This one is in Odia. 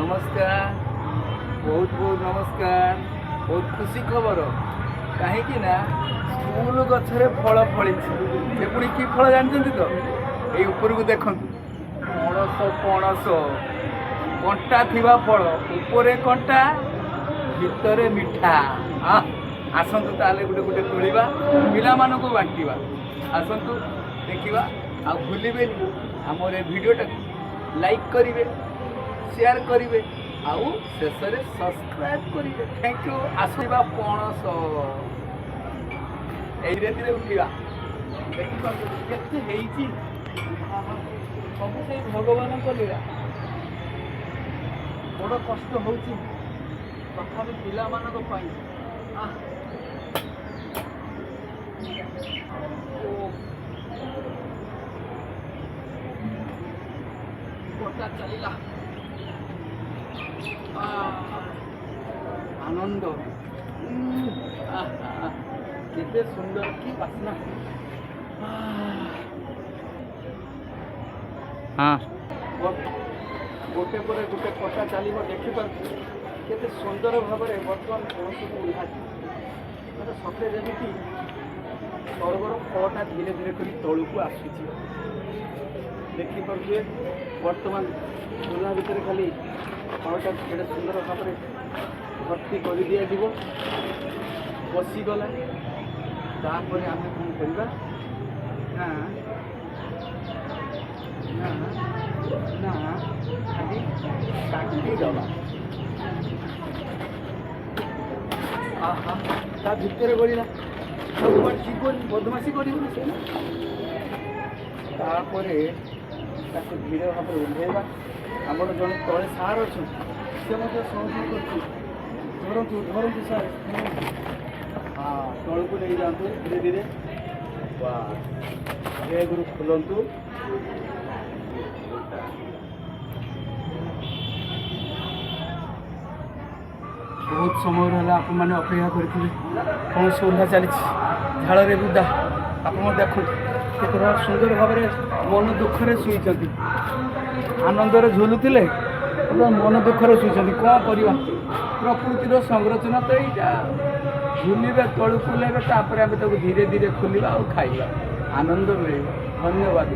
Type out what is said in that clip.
ନମସ୍କାର, ବହୁତ ବହୁତ ନମସ୍କାର। ବହୁତ ଖୁସି ଖବର, କାହିଁକି ନା ସ୍କୁଲ ଗଛରେ ଫଳ ଫଳିଛି। ସେ ପୁଣି କି ଫଳ ଜାଣିଛନ୍ତି ତ? ଏଇ ଉପରକୁ ଦେଖନ୍ତୁ, ପଣସ। ପଣସ କଣ୍ଟା ଥିବା ଫଳ, ଉପରେ କଣ୍ଟା, ଭିତରେ ମିଠା। ଆସନ୍ତୁ ତାହେଲେ ଗୋଟେ ଗୋଟେ ତୋଳିବା, ପିଲାମାନଙ୍କୁ ବାଣ୍ଟିବା। ଆସନ୍ତୁ ଦେଖିବା। ଆଉ ଭୁଲିବେନି, ଆମର ଏ ଭିଡ଼ିଓଟାକୁ ଲାଇକ୍ କରିବେ, ସେୟାର କରିବେ ଆଉ ଶେଷରେ ସବସ୍କ୍ରାଇବ୍ କରିବେ। Thank you. ଆସିବା ପଣସ, ଏଇ ଧୀରେ ଧୀରେ ଉଠିବା। ଦେଖିପାରୁଛନ୍ତି କେତେ ହେଇଛି? ଆହା, ସବୁ ସେଇ ଭଗବାନଙ୍କ ଲୀଳା। ବଡ଼ କଷ୍ଟ ହେଉଛି, ତଥାପି ପିଲାମାନଙ୍କ ପାଇଁ। ଆଃ। ଓ, କଟା ଚାଲିଲା। ଆଃ, ଆନନ୍ଦ। ଆଃ, ଆଃ, କେତେ ସୁନ୍ଦର, କି ବାସ୍ନା! ଆଃ। ଗୋଟେ ପରେ ଗୋଟେ କଟା ଚାଲିବ। ଦେଖିପାରୁଥିବେ କେତେ ସୁନ୍ଦର ଭାବରେ ବର୍ତ୍ତମାନ ପଣସକୁ ଓହ୍ଲାଯିବ। ମାନେ ସତେ ଯେମିତି ସ୍ୱର୍ଗର ଫଳଟା ଧୀରେ ଧୀରେ କରି ତଳକୁ ଆସୁଛି। ଦେଖିପାରୁଥିବେ, ବର୍ତ୍ତମାନ ଚୁଲା ଭିତରେ ଖାଲି ଫଳଟା କେଡ଼େ ସୁନ୍ଦର ଭାବରେ ଭର୍ତ୍ତି କରିଦିଆଯିବ। ବସିଗଲା। ତାପରେ ଆମେ କ'ଣ କରିବା ନା ନା ନା, ଖାଲି କାଟିଦେବା। ଆହା, ତା ଭିତରେ ଗଳିଲା। ଆଉ କୁଆଡ଼େ ଯିବନି, ବଦମାସି କରିବନି ସେ ନା। ତାପରେ ତାକୁ ଧୀରେ ଭାବରେ ଓହ୍ଲେଇବା। ଆମର ଜଣେ ତଳେ ସାର୍ ଅଛନ୍ତି, ସେ ମଧ୍ୟ ସହଯୋଗ କରୁଛନ୍ତି। ଧରନ୍ତୁ, ଧରନ୍ତୁ ସାର୍। ହଁ, ତଳକୁ ନେଇଯାଆନ୍ତୁ ଧୀରେ ଧୀରେ। ବାସ୍, ବେଗରୁ ଖୋଲନ୍ତୁ। ବହୁତ ସମୟ ହେଲା ଆପଣମାନେ ଅପେକ୍ଷା କରିଥିବେ। ପଣସ ଓହ୍ଲା ଚାଲିଛି, ଝାଳରେ ବୁଦା। ଆପଣ ଦେଖନ୍ତୁ କେତେ ସୁନ୍ଦର ଭାବରେ ମନ ଦୁଃଖରେ ଶୋଇଛନ୍ତି। ଆନନ୍ଦରେ ଝୁଲୁଥିଲେ, ପୁରା ମନ ଦୁଃଖରେ ଶୋଇଛନ୍ତି। କ'ଣ କରିବା, ପ୍ରକୃତିର ସଂରଚନା ତ ଏଇଟା। ଝୁଲିବେ, ତଳକୁ ଓହ୍ଲାଇବେ, ତାପରେ ଆମେ ତାକୁ ଧୀରେ ଧୀରେ ଖୋଲିବା ଆଉ ଖାଇବା, ଆନନ୍ଦ ମିଳିବ। ଧନ୍ୟବାଦ।